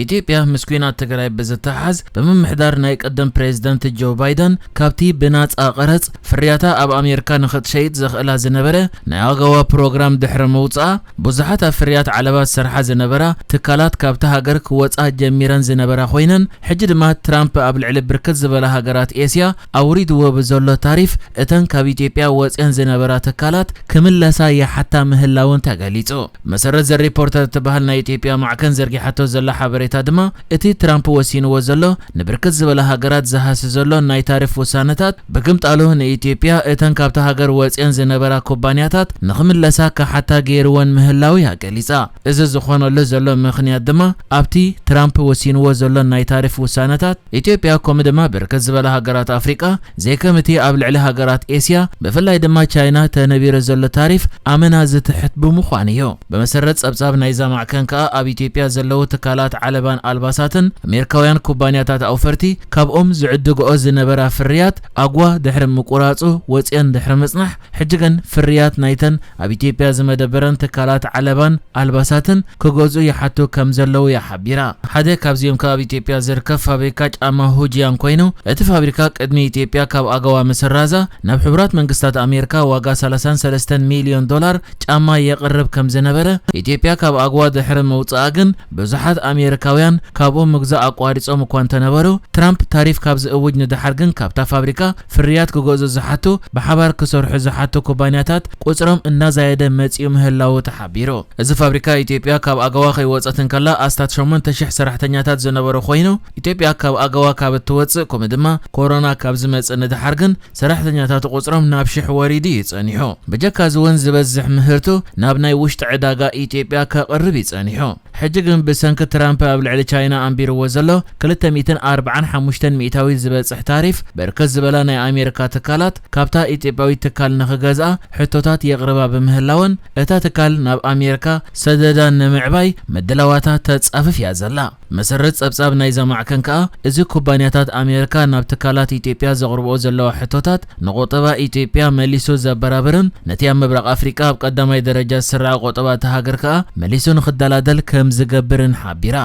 ኢትዮጵያ ምስ ኲናት ትግራይ ብዝተሓዝ ብምምሕዳር ናይ ቀደም ፕሬዝደንት ጆ ባይደን ካብቲ ብናጻ ቀረጽ ፍርያታ ኣብ ኣሜሪካ ንኽትሸይጥ ዘኽእላ ዝነበረ ናይ ኣገዋ ፕሮግራም ድሕሪ ምውጻኣ ብዙሓት ኣብ ፍርያት ዓለባ ዝሰርሓ ዝነበራ ትካላት ካብቲ ሃገር ክወጻ ጀሚረን ዝነበራ ኮይነን፣ ሕጂ ድማ ትራምፕ ኣብ ልዕሊ ብርክት ዝበላ ሃገራት ኤስያ ኣውሪድዎ ብዘሎ ታሪፍ እተን ካብ ኢትዮጵያ ወጽየን ዝነበራ ትካላት ክምለሳ ይሓታ ምህላውን ተገሊጹ። መሰረት ዘ ሪፖርተር እትበሃል ናይ ኢትዮጵያ ማዕከን ዘርጊሓቶ ዘላ ሓበሬታ ድማ እቲ ትራምፕ ወሲንዎ ዘሎ ንብርክት ዝበላ ሃገራት ዝሃሲ ዘሎ ናይ ታሪፍ ውሳነታት ብግምጣሉ ንኢትዮጵያ እተን ካብታ ሃገር ወጽየን ዝነበራ ኩባንያታት ንኽምለሳ ክሓታ ገይርወን ምህላው እያ ገሊጻ። እዚ ዝኾነሉ ዘሎ ምኽንያት ድማ ኣብቲ ትራምፕ ወሲንዎ ዘሎ ናይ ታሪፍ ውሳነታት ኢትዮጵያ ከምኡ ድማ ብርክት ዝበላ ሃገራት ኣፍሪቃ ዘይከምቲ ኣብ ልዕሊ ሃገራት ኤስያ ብፍላይ ድማ ቻይና ተነቢሩ ዘሎ ታሪፍ ኣመና ዝትሕት ብምዃኑ እዩ። ብመሰረት ጸብጻብ ናይዛ ማዕከን ከኣ ኣብ ኢትዮጵያ ዘለዉ ትካላት ዓለባን ኣልባሳትን ኣሜሪካውያን ኩባንያታት ኣውፈርቲ ካብኦም ዝዕድግኦ ዝነበራ ፍርያት ኣጓ ድሕሪ ምቁራጹ ወጽየን ድሕሪ ምጽናሕ ሕጂ ግን ፍርያት ናይተን ኣብ ኢትዮጵያ ዝመደበረን ትካላት ዓለባን ኣልባሳትን ክገዝኡ ይሓቱ ከም ዘለዉ እያ ሓቢራ። ሓደ ካብዚኦም ከኣ ኣብ ኢትዮጵያ ዝርከብ ፋብሪካ ጫማ ሁጂያን ኮይኑ፣ እቲ ፋብሪካ ቅድሚ ኢትዮጵያ ካብ ኣገዋ ምስራዛ ናብ ሕቡራት መንግስታት ኣሜሪካ ዋጋ ሰላሳን ሰለስተን ሚልዮን ዶላር ጫማ የቕርብ ከም ዝነበረ፣ ኢትዮጵያ ካብ ኣገዋ ድሕሪ ምውጻኣ ግን ብዙሓት ኣሜሪካውያን ካብኡ ምግዛእ ኣቋሪጾም እኳ እንተነበሩ፣ ትራምፕ ታሪፍ ካብ ዝእውጅ ንደሓር ግን ካብታ ፋብሪካ ፍርያት ክገዝኡ ዝሓቱ፣ ብሓባር ክሰርሑ ዝሓቱ ኩባንያታት ቁጽሮም እናዛየደ መጺኡ ምህላዉ ተሓቢሩ። እዚ ፋብሪካ ኢትዮጵያ ካብ ኣገዋ ከይወጸት እንከላ ኣስታት ሸሞንተ ሽሕ ሰራሕተኛታት ዝነበሩ ኮይኑ፣ ኢትዮጵያ ካብ ኣገዋ ካብ እትወጽእ ከምኡ ድማ ኮሮና ካብ ዝመጽእ ንደሓር ግን ሰራሕተኛታት ቁጽሮም ናብ ሽሕ ወሪዱ እዩ ጸኒሑ። ብጀካ እዚ እውን ዝበዝሕ ምህርቱ ናብ ናይ ውሽጢ ዕዳጋ ኢትዮጵያ ከቕርብ እዩ ጸኒሑ። ሕጂ ግን ብሰንኪ ትራምፕ ኣብ ልዕሊ ቻይና ኣንቢርዎ ዘሎ ክልተ ሚእትን ኣርባዓን ሓሙሽተን ሚእታዊት ዝበጽሕ ታሪፍ፣ ብርክት ዝበላ ናይ ኣሜሪካ ትካላት ካብታ ኢትዮጵያዊት ትካል ንኽገዝኣ ሕቶታት የቕርባ ብምህላወን፣ እታ ትካል ናብ ኣሜሪካ ሰደዳ ንምዕባይ ምድላዋታ ተጻፍፍ እያ ዘላ። መሰረት ጸብጻብ ናይዛ ማዕከን ከኣ፣ እዚ ኩባንያታት ኣሜሪካ ናብ ትካላት ኢትዮጵያ ዘቕርብኦ ዘለዋ ሕቶታት ንቁጠባ ኢትዮጵያ መሊሱ ዘበራብርን ነቲ ኣብ ምብራቕ ኣፍሪቃ ኣብ ቀዳማይ ደረጃ ዝስራዕ ቁጠባ እታ ሃገር ከኣ መሊሱ ንኽደላደል ከም ዝገብርን ሓቢራ።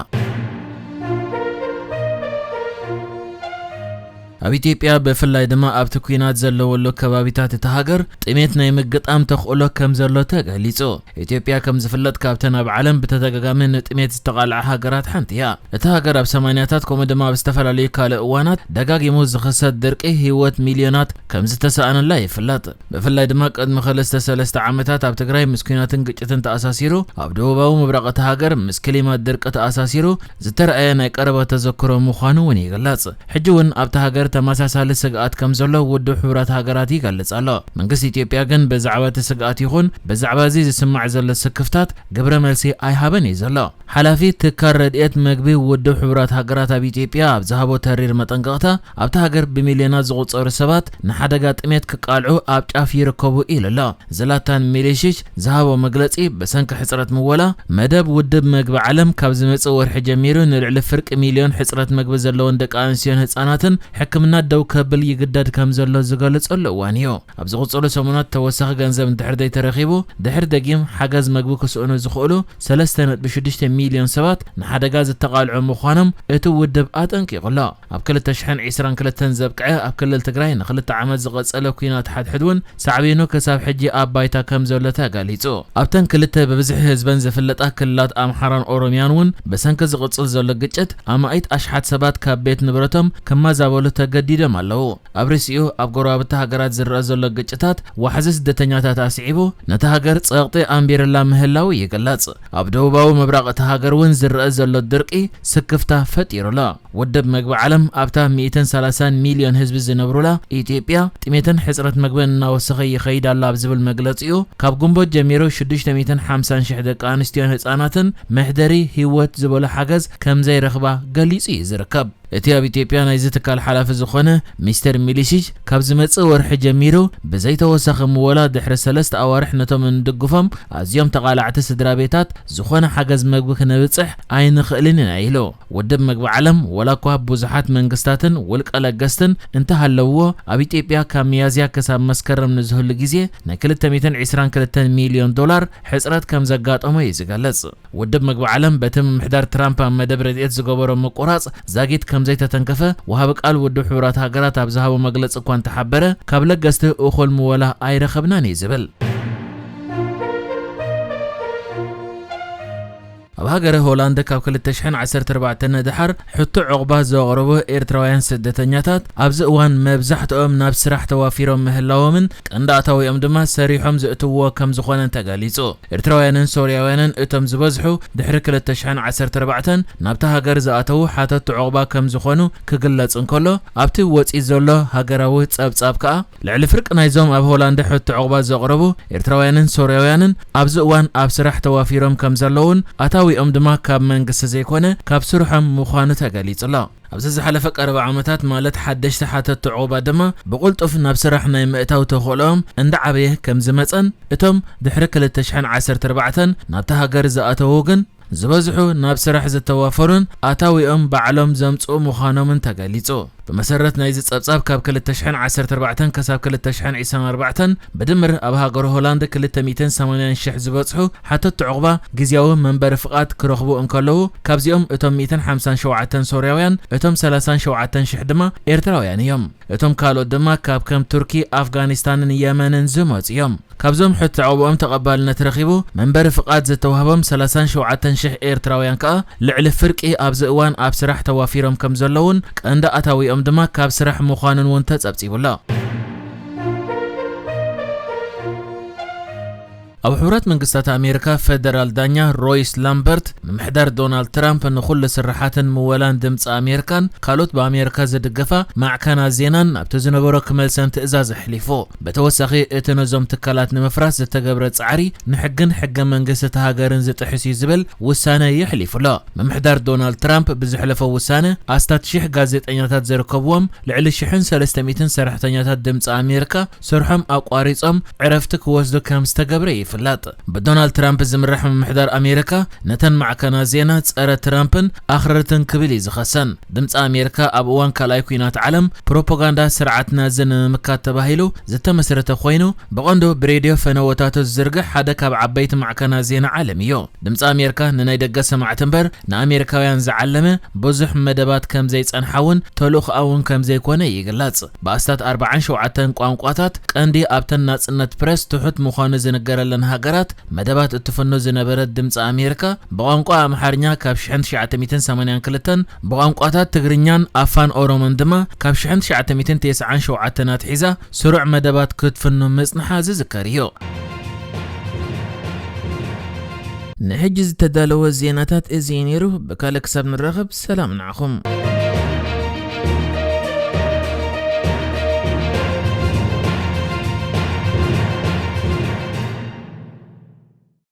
ኣብ ኢትዮጵያ ብፍላይ ድማ ኣብቲ ኲናት ዘለወሉ ከባቢታት እታ ሃገር ጥሜት ናይ ምግጣም ተኽእሎ ከም ዘሎ ተገሊጹ። ኢትዮጵያ ከም ዝፍለጥ ካብተን ኣብ ዓለም ብተደጋጋሚ ንጥሜት ዝተቓልዓ ሃገራት ሓንቲ እያ። እታ ሃገር ኣብ ሰማንያታት ከምኡ ድማ ኣብ ዝተፈላለዩ ካልእ እዋናት ደጋጊሙ ዝኽሰት ድርቂ ህይወት ሚልዮናት ከም ዝተሳእነላ ይፍለጥ። ብፍላይ ድማ ቅድሚ ክልተ ሰለስተ ዓመታት ኣብ ትግራይ ምስ ኲናትን ግጭትን ተኣሳሲሩ፣ ኣብ ደቡባዊ ምብራቕ እታ ሃገር ምስ ክሊማት ድርቂ ተኣሳሲሩ ዝተረኣየ ናይ ቀረባ ተዘክሮ ምዃኑ እውን ይግለጽ። ሕጂ እውን ኣብታ ሃገር ተመሳሳሊ ስግኣት ከም ዘሎ ውድብ ሕቡራት ሃገራት ይገልጽ ኣሎ። መንግስቲ ኢትዮጵያ ግን ብዛዕባ እቲ ስግኣት ይኹን ብዛዕባ እዚ ዝስማዕ ዘሎ ስክፍታት ግብረ መልሲ ኣይሃበን እዩ ዘሎ። ሓላፊ ትካል ረድኤት መግቢ ውድብ ሕቡራት ሃገራት ኣብ ኢትዮጵያ ኣብ ዝሃቦ ተሪር መጠንቀቕታ፣ ኣብታ ሃገር ብሚልዮናት ዝቑጸሩ ሰባት ንሓደጋ ጥሜት ክቃልዑ ኣብ ጫፍ ይርከቡ ኢሉ ኣሎ። ዝላታን ሚሊሺች ዝሃቦ መግለጺ፣ ብሰንኪ ሕጽረት ምወላ፣ መደብ ውድብ መግቢ ዓለም ካብ ዝመጽእ ወርሒ ጀሚሩ ንልዕሊ ፍርቂ ሚልዮን ሕጽረት መግቢ ዘለዎን ደቂ ኣንስትዮን ህጻናትን ሕክምና ደው ከብል ይግደድ ከም ዘሎ ዝገልጸሉ እዋን እዩ። ኣብ ዝቕጽሉ ሰሙናት ተወሳኺ ገንዘብ እንድሕር ዘይተረኺቡ፣ ድሕሪ ደጊም ሓገዝ መግቢ ክስእኑ ዝኽእሉ ሰለስተ ነጥቢ ሽዱሽተ ሚልዮን ሰባት ንሓደጋ ዝተቓልዑ ምዃኖም እቲ ውድብ ኣጠንቂቑ ኣሎ። ኣብ ክልተ ሽሕን ዕስራን ክልተን ዘብቅዐ ኣብ ክልል ትግራይ ንኽልተ ዓመት ዝቐጸለ ኲናት ሓድሕድ እውን ሳዕቤኑ ክሳብ ሕጂ ኣብ ባይታ ከም ዘሎ ተገሊጹ። ኣብተን ክልተ ብብዝሒ ህዝበን ዝፍለጣ ክልላት ኣምሓራን ኦሮምያን እውን ብሰንኪ ዝቕጽል ዘሎ ግጭት ኣማኢት ኣሽሓት ሰባት ካብ ቤት ንብረቶም ክመዛበሉ ተገዲዶም ኣለዉ። ኣብ ርእሲኡ ኣብ ጎረባብቲ ሃገራት ዝረኣ ዘሎ ግጭታት ዋሕዚ ስደተኛታት ኣስዒቡ ነታ ሃገር ጸቕጢ ኣንቢርላ ምህላዉ ይግለጽ። ኣብ ደቡባዊ ምብራቕ እታ ሃገር እውን ዝረኣ ዘሎ ድርቂ ስክፍታ ፈጢሩ ኣሎ። ውድብ መግቢ ዓለም ኣብታ ሚእትን ሰላሳን ሚልዮን ህዝቢ ዝነብሩላ ኢትዮጵያ ጥሜትን ሕጽረት መግብን እናወሰኸ ይኸይድ ኣሎ ኣብ ዝብል መግለጺኡ፣ ካብ ግንቦት ጀሚሩ ሽዱሽተ ሚእትን ሓምሳን ሽሕ ደቂ ኣንስትዮን ህጻናትን መሕደሪ ህይወት ዝበሎ ሓገዝ ከም ዘይረኽባ ገሊጹ እዩ ዝርከብ። እቲ ኣብ ኢትዮጵያ ናይዚ ትካል ሓላፊ ዝኾነ ሚስተር ሚሊሲች፣ ካብ ዝመጽእ ወርሒ ጀሚሩ ብዘይተወሳኺ ምወላ ድሕሪ ሰለስተ ኣዋርሕ ነቶም እንድግፎም ኣዝዮም ተቓላዕቲ ስድራ ቤታት ዝኾነ ሓገዝ መግቢ ክነብጽሕ ኣይንኽእልን ኢና ኢሉ። ውድብ መግቢ ዓለም፣ ወላ እኳ ብዙሓት መንግስታትን ውልቀ ለገስትን እንተሃለውዎ፣ ኣብ ኢትዮጵያ ካብ ሚያዝያ ክሳብ መስከረም ንዝህሉ ግዜ ናይ ክልተ ሚእትን ዕስራን ክልተን ሚልዮን ዶላር ሕጽረት ከም ዘጋጠሞ እዩ ዝገልጽ። ውድብ መግቢ ዓለም በቲ ምምሕዳር ትራምፕ ኣብ መደብ ረድኤት ዝገበሮ ምቁራጽ ዛጊት ከም ዘይተተንከፈ፣ ወሃቢ ቃል ውድብ ሕቡራት ሃገራት ኣብ ዝሃቦ መግለጺ እኳ እንተሓበረ፣ ካብ ለገስቲ እኹል ምወላ ኣይረኸብናን እዩ ዝብል። ኣብ ሃገረ ሆላንድ ካብ ክልተ ሽሕን ዓሰርተ ኣርባዕተን ንደሓር ሕቶ ዑቕባ ዘቕረቡ ኤርትራውያን ስደተኛታት ኣብዚ እዋን መብዛሕትኦም ናብ ስራሕ ተዋፊሮም ምህላዎምን ቀንዲ ኣታዊኦም ድማ ሰሪሖም ዝእትውዎ ከም ዝኾነን ተገሊጹ። ኤርትራውያንን ሶርያውያንን እቶም ዝበዝሑ ድሕሪ ክልተ ሽሕን ዓሰርተ ኣርባዕተን ናብታ ሃገር ዝኣተዉ ሓተት ዑቕባ ከም ዝኾኑ ክግለጽ እንከሎ፣ ኣብቲ ወጺኡ ዘሎ ሃገራዊ ጸብጻብ ከኣ ልዕሊ ፍርቂ ናይዞም ኣብ ሆላንድ ሕቶ ዑቕባ ዘቕረቡ ኤርትራውያንን ሶርያውያንን ኣብዚ እዋን ኣብ ስራሕ ተዋፊሮም ከም ዘለዉን ኣታዊኦም ድማ ካብ መንግስቲ ዘይኮነ ካብ ስርሖም ምዃኑ ተገሊጹ ኣሎ። ኣብዚ ዝሓለፈ ቀረባ ዓመታት፣ ማለት ሓደሽቲ ሓተትቲ ዑቕባ ድማ ብቕልጡፍ ናብ ስራሕ ናይ ምእታው ተኽእሎኦም እንዳዓበየ ከም ዝመጸን፣ እቶም ድሕሪ ክልተ ሽሕን ዓሰርተ ኣርባዕተን ናብታ ሃገር ዝኣተዉ ግን ዝበዝሑ ናብ ስራሕ ዝተዋፈሩን ኣታዊኦም ባዕሎም ዘምጽኡ ምዃኖምን ተገሊጹ። ብመሰረት ናይዚ ጸብጻብ፣ ካብ ክልተ ሽሕን ዓሰርተ ኣርባዕተን ክሳብ ክልተ ሽሕን ዕስራን ኣርባዕተን ብድምር ኣብ ሃገር ሆላንድ ክልተ ሚእትን ሰማንያን ሽሕ ዝበጽሑ ሓተትቲ ዑቕባ ግዝያዊ መንበሪ ፍቓድ ክረኽቡ እንከለዉ፣ ካብዚኦም እቶም ሚእትን ሓምሳን ሸውዓተን ሶርያውያን፣ እቶም ሰላሳን ሸውዓተን ሽሕ ድማ ኤርትራውያን እዮም። እቶም ካልኦት ድማ ካብ ከም ቱርኪ፣ ኣፍጋኒስታንን የመንን ዝመጹ እዮም። ካብዞም ሕቶ ዑቕባኦም ተቐባልነት ረኺቡ መንበሪ ፍቓድ ዝተዋህቦም ሰላሳን ሸውዓተን ሽሕ ኤርትራውያን ከኣ፣ ልዕሊ ፍርቂ ኣብዚ እዋን ኣብ ስራሕ ተዋፊሮም ከም ዘለዉን ቀንዲ ኣታዊኦም ድማ ካብ ስራሕ ምዃኑን እውን ተጸብጺቡ ኣሎ። ኣብ ሕቡራት መንግስታት ኣሜሪካ ፌደራል ዳኛ ሮይስ ላምበርት፣ ምምሕዳር ዶናልድ ትራምፕ ንኹሉ ስርሓትን ምወላን ድምፂ ኣሜሪካን ካልኦት ብኣሜሪካ ዝድገፋ ማዕከናት ዜናን ናብቲ ዝነበሮ ክመልሰን ትእዛዝ ኣሕሊፉ። ብተወሳኺ፣ እቲ ነዞም ትካላት ንምፍራስ ዝተገብረ ጻዕሪ ንሕግን ሕገ መንግስቲ እታ ሃገርን ዝጥሕስ እዩ ዝብል ውሳነ የሕሊፉ ኣሎ። ምምሕዳር ዶናልድ ትራምፕ ብዘሕለፎ ውሳነ፣ ኣስታት ሽሕ ጋዜጠኛታት ዝርከብዎም ልዕሊ ሽሕን ሰለስተ ሚእትን ሰራሕተኛታት ድምፂ ኣሜሪካ ስርሖም ኣቋሪጾም ዕረፍቲ ክወስዱ ከም ዝተገብረ ይፍለጥ። ብዶናልድ ትራምፕ ዝምራሕ ምምሕዳር ኣሜሪካ ነተን ማዕከናት ዜና ጸረ ትራምፕን ኣኽረርትን ክብል እዩ ዝኸሰን። ድምፂ ኣሜሪካ ኣብ እዋን ካልኣይ ኲናት ዓለም ፕሮፓጋንዳ ስርዓት ናዚ ንምምካት ተባሂሉ ዝተመስረተ ኮይኑ፣ ብቐንዱ ብሬድዮ ፈነወታቱ ዝዝርግሕ ሓደ ካብ ዓበይቲ ማዕከናት ዜና ዓለም እዩ። ድምፂ ኣሜሪካ ንናይ ደገ ሰማዕቲ እምበር ንኣሜሪካውያን ዝዓለመ ብዙሕ መደባት ከም ዘይጸንሓ እውን ተልእኾኣ እውን ከም ዘይኮነ ይግለጽ። ብኣስታት ኣርባዓን ሸውዓተን ቋንቋታት፣ ቀንዲ ኣብተን ናጽነት ፕረስ ትሑት ምዃኑ ዝንገረለን ሃገራት፣ መደባት እትፍኖ ዝነበረት ድምፂ ኣሜሪካ፣ ብቋንቋ ኣምሓርኛ ካብ ሽሕን ትሽዓተ ሚእትን ሰማንያን ክልተን፣ ብቋንቋታት ትግርኛን ኣፋን ኦሮሞን ድማ ካብ ሽሕን ትሽዓተ ሚእትን ተስዓን ሸውዓተን ኣትሒዛ ስሩዕ መደባት ክትፍኑ ምጽንሓ ዝዝከር እዩ። ንሕጂ ዝተዳለወ ዜናታት እዚ እዩ ነይሩ። ብካልእ ክሳብ ንራኸብ፣ ሰላም ንዓኹም።